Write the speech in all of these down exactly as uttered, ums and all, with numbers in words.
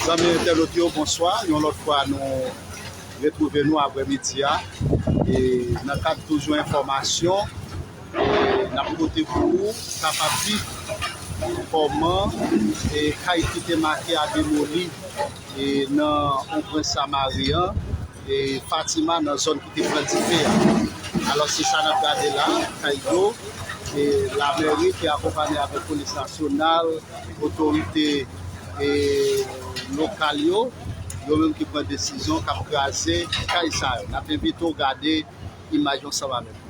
Zanmi entènot yo, bonswa. Yon lòt fwa, nou retwouve nou aprèmidi a. E nan kad toujou enfòmasyon, e n ap pote pou ou kapab viv kòman e kay ki te make a demoli e nan Pòtoprens Samari an, e Fatima nan zòn ki te pran dife a. Alò, se sa n ap gade la, kay yo, e lamèri ki akonpanye avèk polis nasyonal, otorite e lokal yo, yo menm ki pran desizyon k ap kraze kay sa yo. N ap envite w gade imaj yo ansanm avèk nou.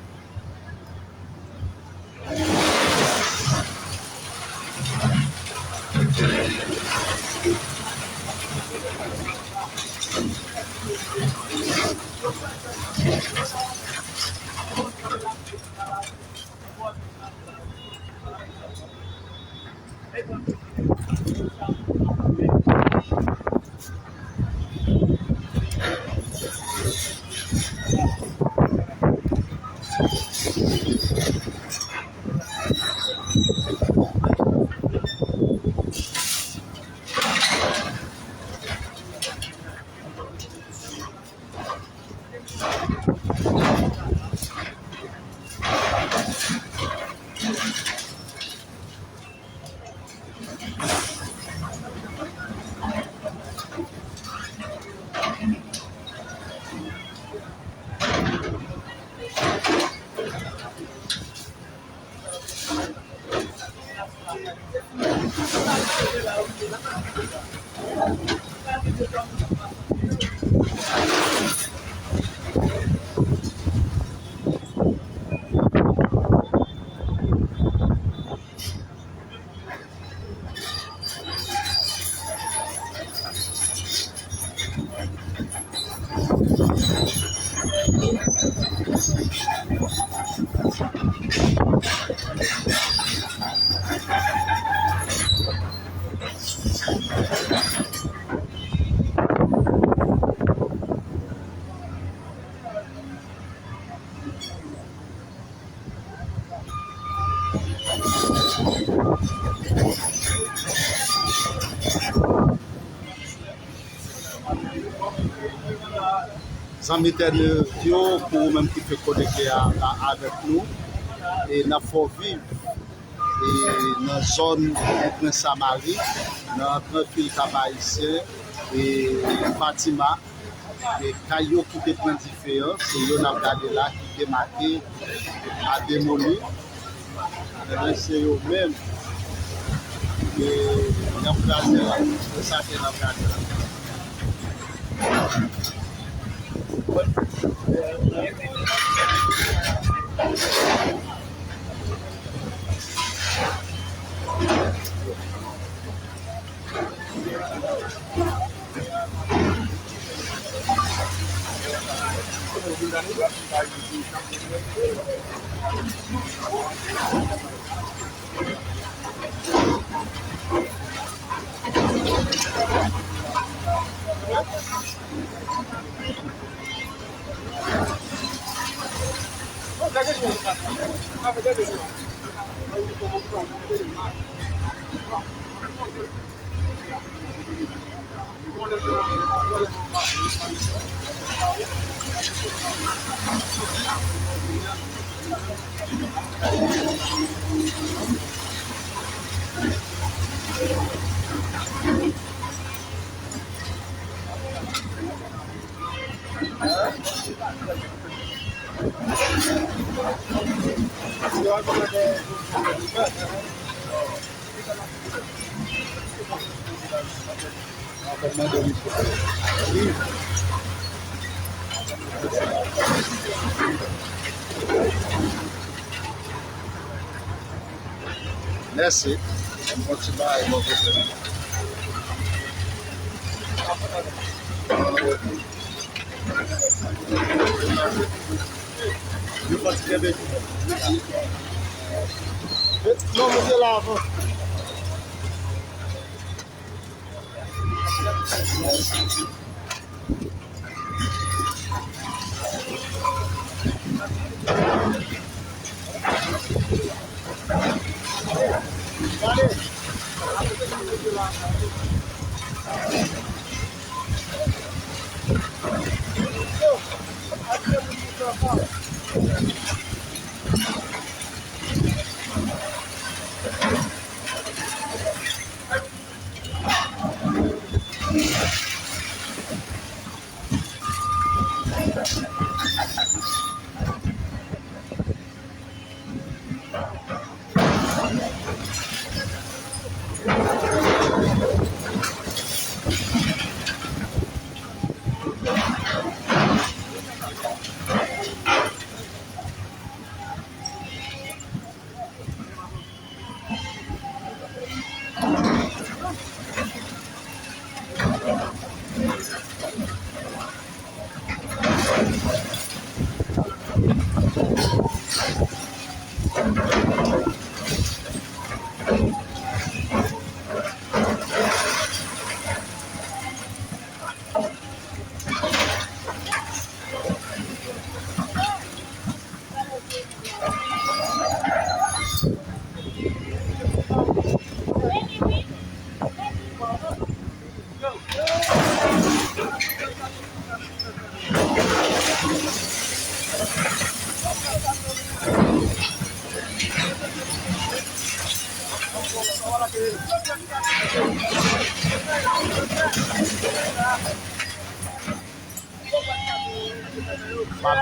Zanmi entènot yo, pou ou menm ki fèk konekte a, a, avèk nou, e n ap fè w viv e nan zòn Pòtoprens Samari, nan Granvil Kap Ayisyen, e Fatima, e kay yo ki te pran dife an, se yo n ap gade la ki te make a demoli. Ebyen, se yo menm ke n ap kraze la. Se sa ke n ap gade la. Mèsi. Bon ti bagay bò kote nou. Yo pati kenbe. Non, mete la avan. Pa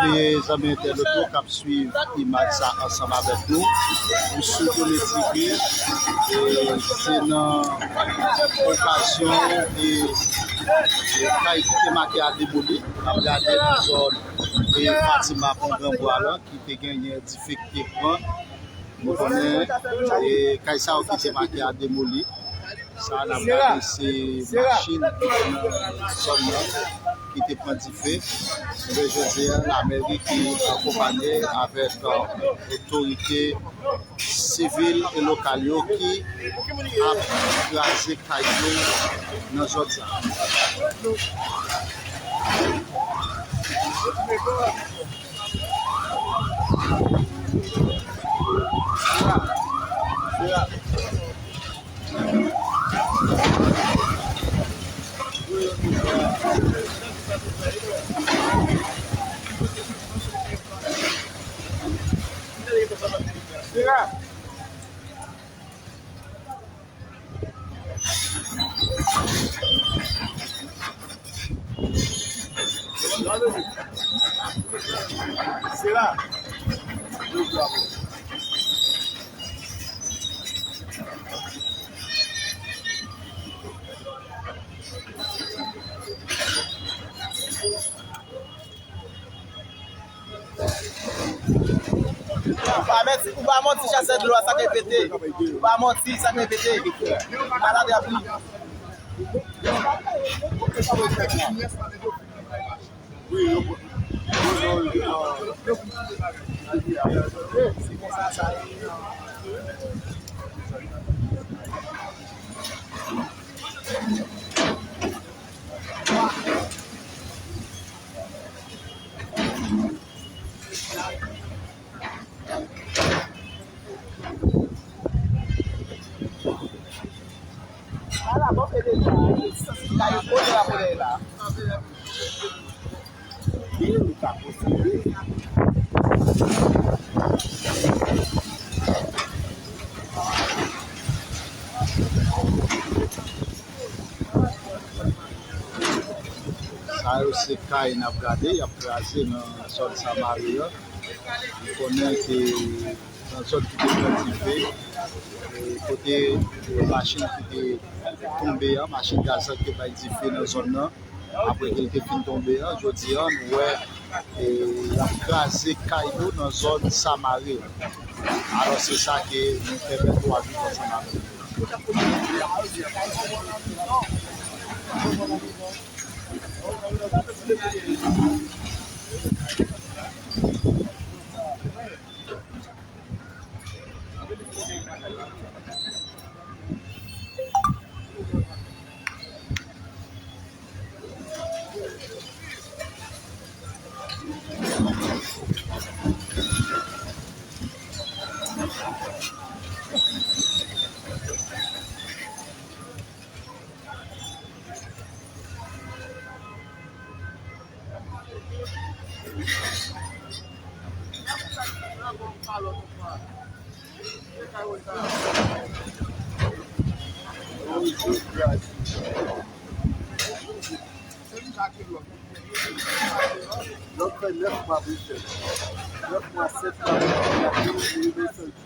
bliye, zanmi entènot yo k ap swiv imaj sa ansanm avèk nou, nou sou Tone T V, e se nan okazyon de, de kay ki te make a demoli, n ap gade nan zòn, e Fatima Pon Granbwa la, ki te genyen dife ki te pran. Nou konnen, e, kay sa yo ki te make a demoli. Sa n ap gade se machin ki te nan zòn nan ki te pran dife. Jounen jodi a, lameri ki akonpanye avèk, e, otorite sivil e lokal yo ki ap kraze kay yo nan zòn sa. Ou pa mèt, ou pa manti, chasè dlo a, sa k repete. Ou pa manti, sa k repete. Malad ap li. Sa yo se kay n ap gade, y ap kraze nan zòn Samari an. Nou konnen ke nan zòn ki te pran dife, e, kote, e, machin ki te tonbe an, machin gaz la ki te bay dife nan zòn nan, apre ke l te fin tonbe an, jodi an, nou wè, e, y ap kraze kay yo nan zòn Samari an. Alò, se sa ke nou pèmèt nou al viv ansanm avèk nou. Lòt fè nèf mwa pou l fèt. Nèf mwa, sèt mwa, li rive sèt jou.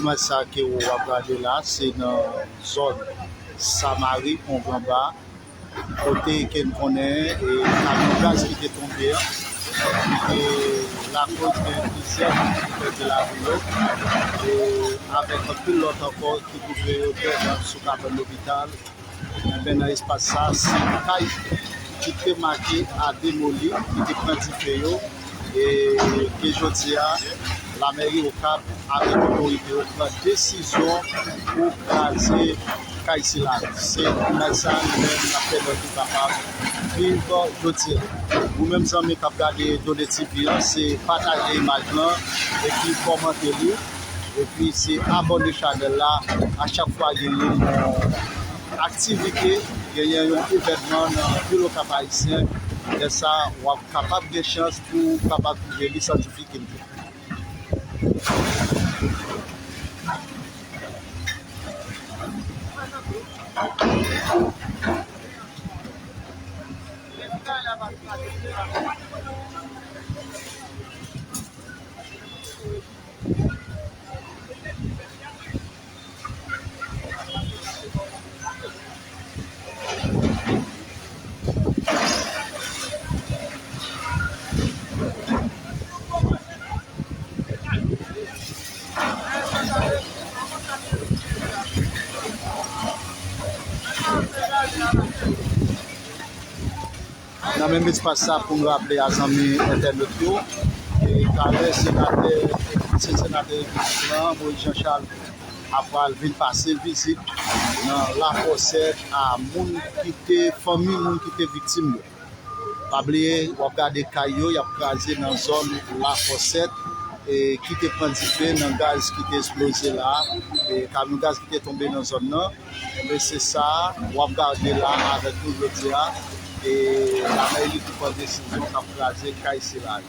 Imaj sa ke w ap gade la, se nan zòn Samari, Onganba, kote ke n konnen, e, kamyon gaz ki te tonbe an, ki te lakoz gen plizyè moun ki pèdi lavi yo, e avèk anpil lòt ankò ki twouve yo dèyè sou kabann lopital. Enben, nan espas sa, se kay ki te make a demoli, ki te pran dife yo, e ke jodi a, lamèri Okap avèk otorite yo pran desizyon pou kraze kay sila. Se imaj sa nou menm n ap pèmèt ou kapab viv jodi a. Ou menm zanmi k ap gade Done T V an, se pataje imaj lan epi kòmante li. Epi se abòne chanèl la. A chak fwa genyen yon aktivite, genyen yon evènman nan vil Okap Ayisyen, lè sa w ap kapab gen chans pou w kapab twouve li santifike l tou. Nan menm espas sa, pou n raple a zanmi entènot yo, e talè senatè, ansyen senatè Repiblik lan, Moïse Jean Charles, apral vin pase vizit nan Lafòsèt a moun ki te, fanmi moun ki te viktim yo. Pa bliye, w ap gade kay yo, y ap kraze nan zòn Lafòsèt, e ki te pran dife nan gaz ki te esploze la, e kamyon gaz ki te tonbe nan zòn nan. Enben, se sa, w ap gade la avèk nou jodi a, e lamèri ki pran desizyon k ap kraze kay sila yo.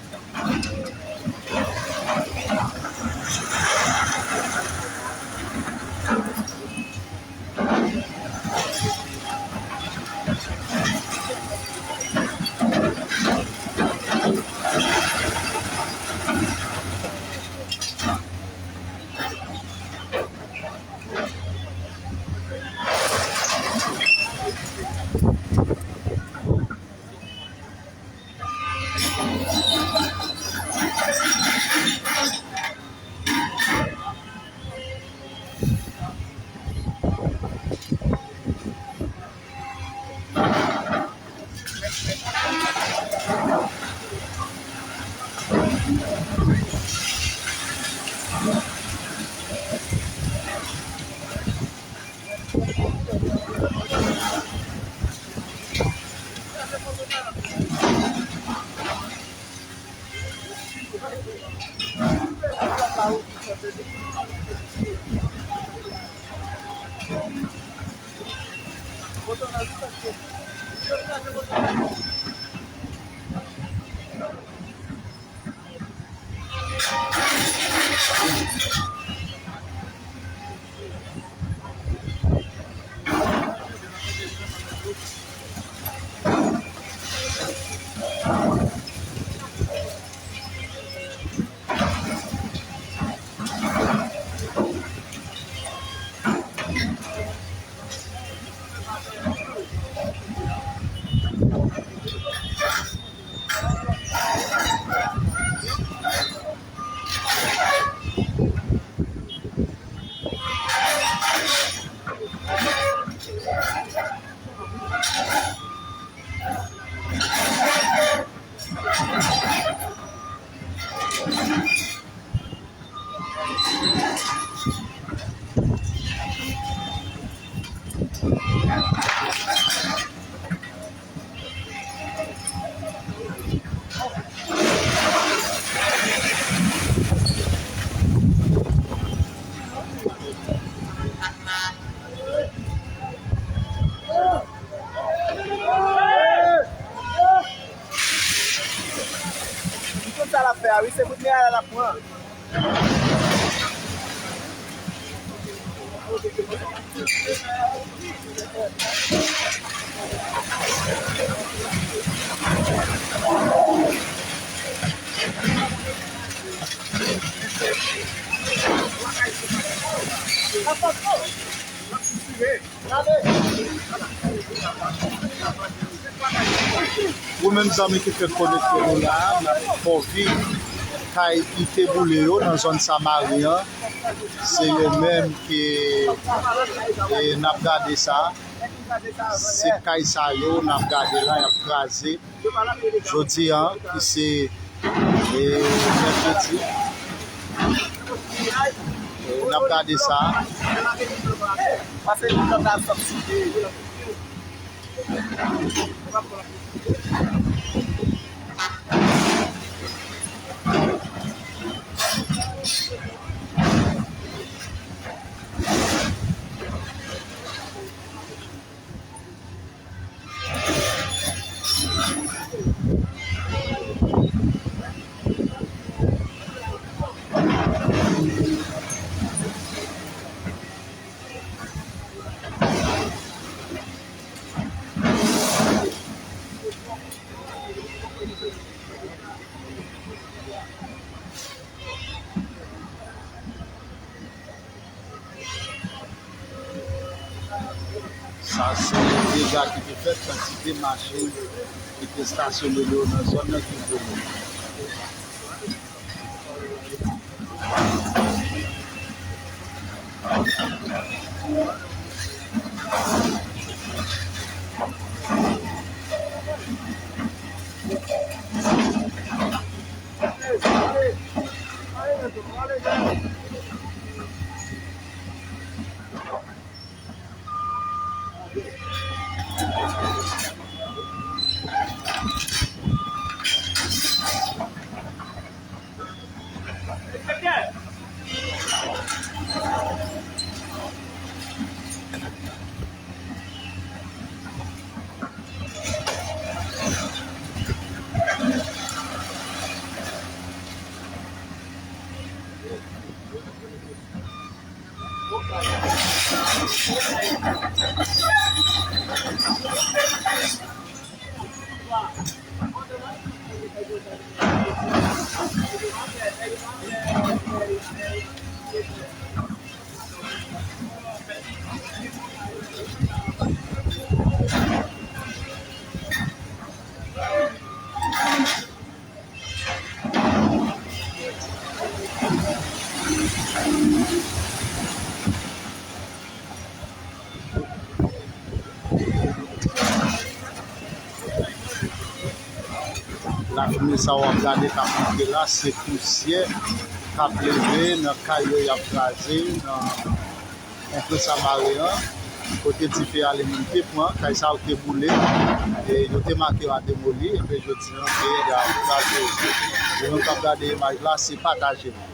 Li konn sa l ap fè a, wi, se bout nèy la l ap pran. Ou menm zanmi ki fèk konekte nou la, n ap fè w viv kay ki te boule yo nan zòn Samari an. Se yo menm ke, e, n ap gade sa. Se kay sa yo n ap gade la, y ap kraze. Jodi a, ki se, e, mèkredi, e, n ap gade sa. Sa se dega ki te fèt, kantite machin ki te estasyone yo nan zòn nan ki boule. Lafimen sa w ap gade k ap monte la, se pousyè k ap leve nan kay yo y ap kraze nan Konplex Samari an, kote dife a li menm te pran, kay sa yo te boule, e yo te make yo a demoli, enben jodi a, se kraze yo. Ou menm k ap gade imaj la, se pataje nou.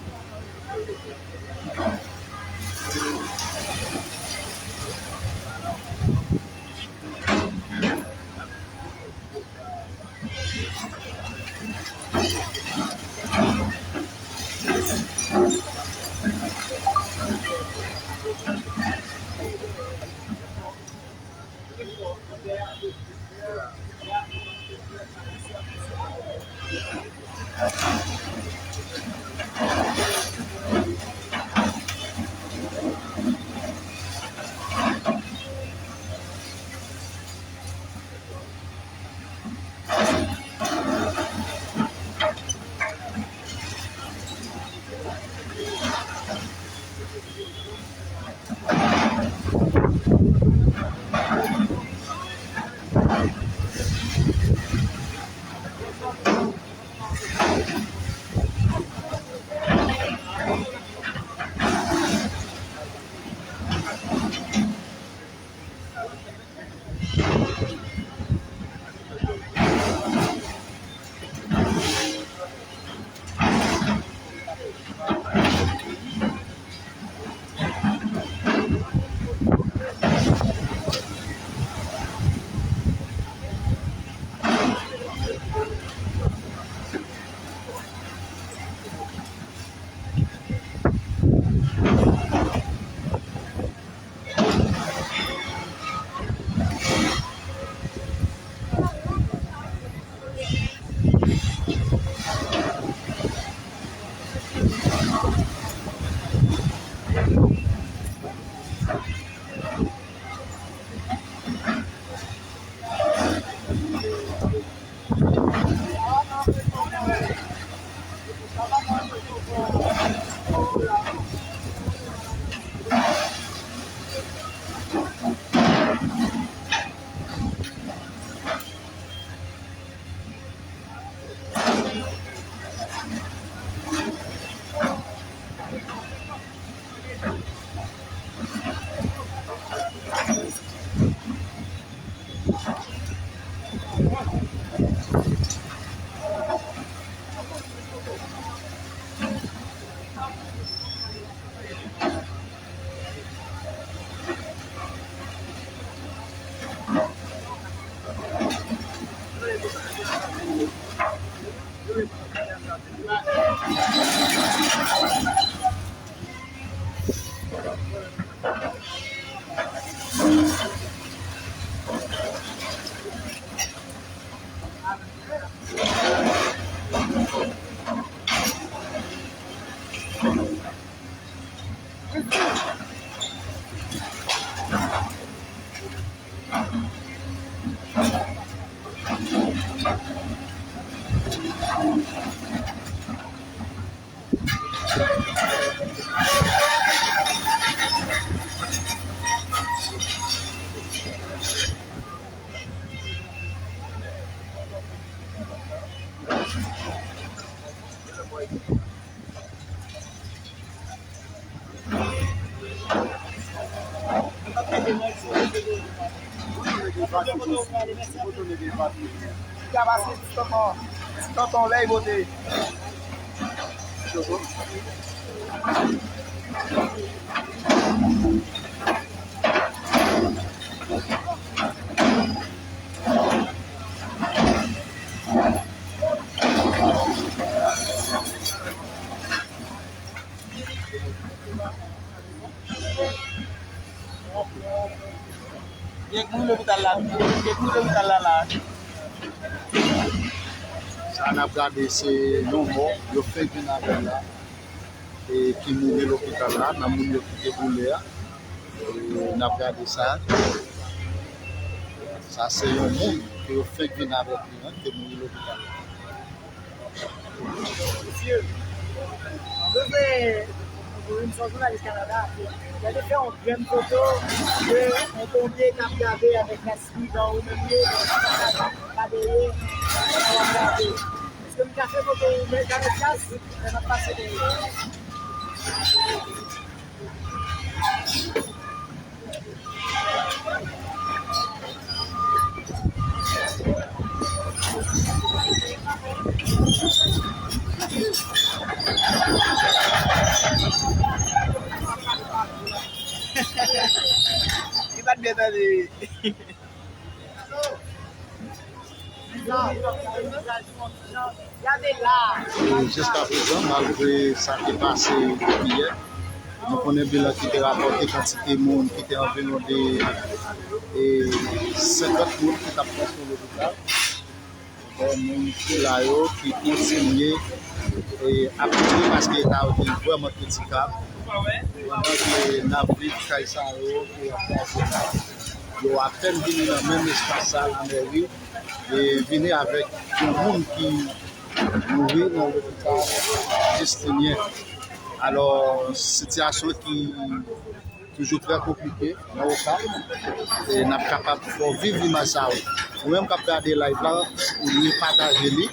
Gen gwo lopital la, gen gwo lopital la la. Sa n ap gade se yon mò yo fenk vin avè l la, e ki mouri lopital la, nan moun yo ki te boule a. E n ap gade sa. Sa se yon moun ke yo fenk vin avèk li an, ki te mouri lopital la. Mesye, mwen se, mwen se yon jounalis Kanada. Lè te fè yon grenn foto de yon ponpye k ap gade avèk mask li dan ou menm ye, pa dèyè, w ap gade. Èske m ka fè foto ou menm avèk mask lè m ap pase dèyè? Li pa t byen tande. E jiskaprezan, malgre sa ki pase depi yè, nou konnen bilan ki te rapòte kantite moun ki te anviwon de, e, senkant moun ki t ap pran swen lopital. Bon, moun ki la yo, ki kontinye, e, ap mouri paske eta yo te vrèman kritikab. Pandan ke n ap viv kay sa yo, ke y ap kraze la, yo apèn vini nan menm espas sa, lamèri, e vini avèk yon moun ki mouri nan lopital Jistinyen. Alò, sitiyasyon ki toujou trè konplike nan Okap, e n ap kapab fè w viv imaj sa yo. Ou menm k ap gade live la, ou dwe pataje li.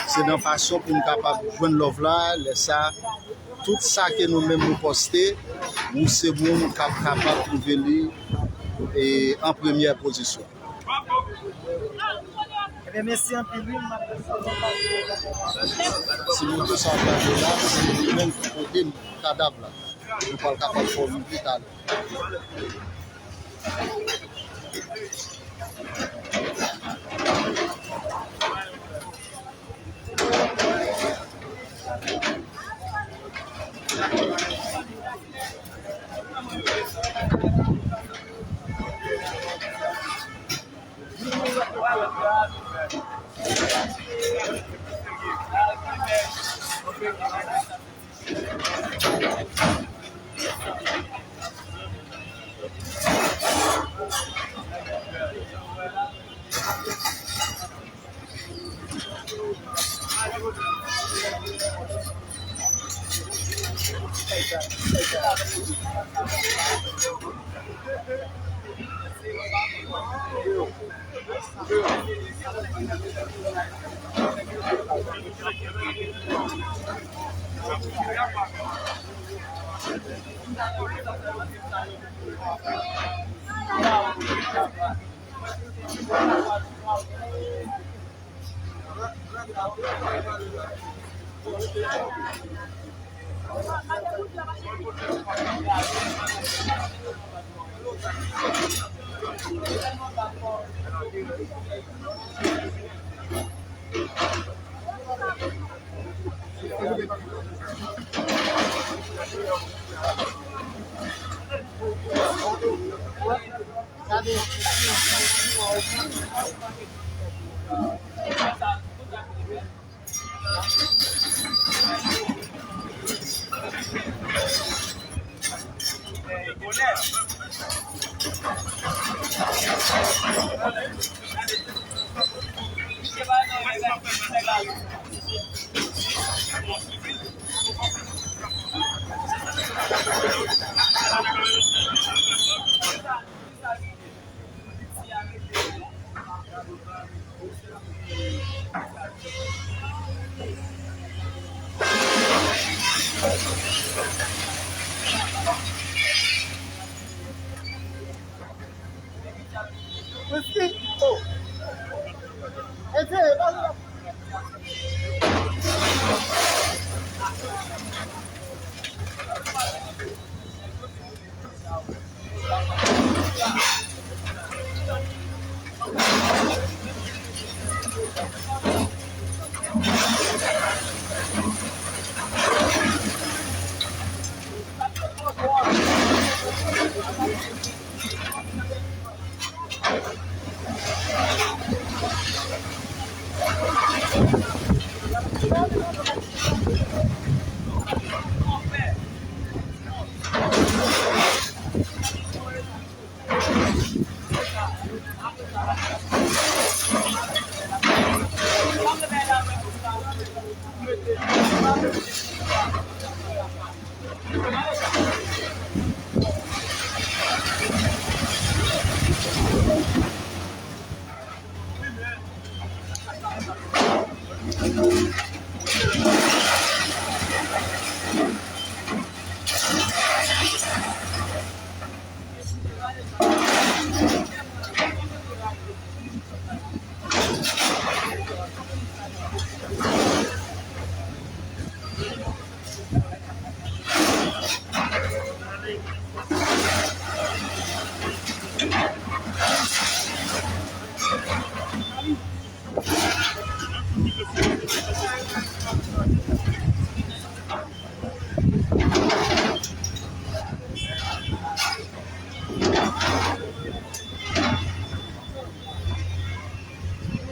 Se nan fason pou n kapab jwenn love la. Lè sa, tout sa ke nou menm nou poste, ou se moun k ap kapab twouve li, e, an premyè pozisyon. Ebyen, mèsi anpil, wi, m ap... Si moto sa w gade la, se li menm ki pote m kadav la. Nou pral kapab fè w viv li talè.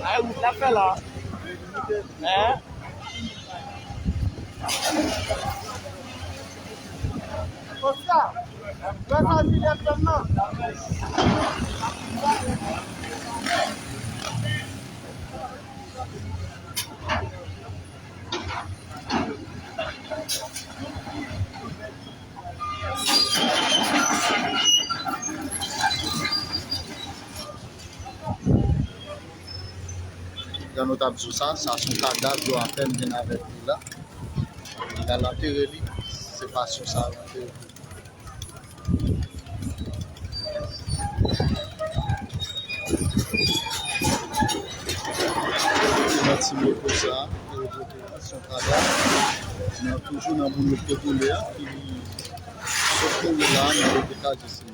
Ay, wout la fè la. Hein? Oscar, wè sa Juliette fè m nan? Jan nou t ap di w sa, sa se yon kadav yo apèn vin avèk li la. Y al antere li, se fason sa yo antere li. Nan ti moto sa, yo pote yon kadav, nan, toujou nan moun yo te boule a, ki sot mouri la, nan lopital Jisina.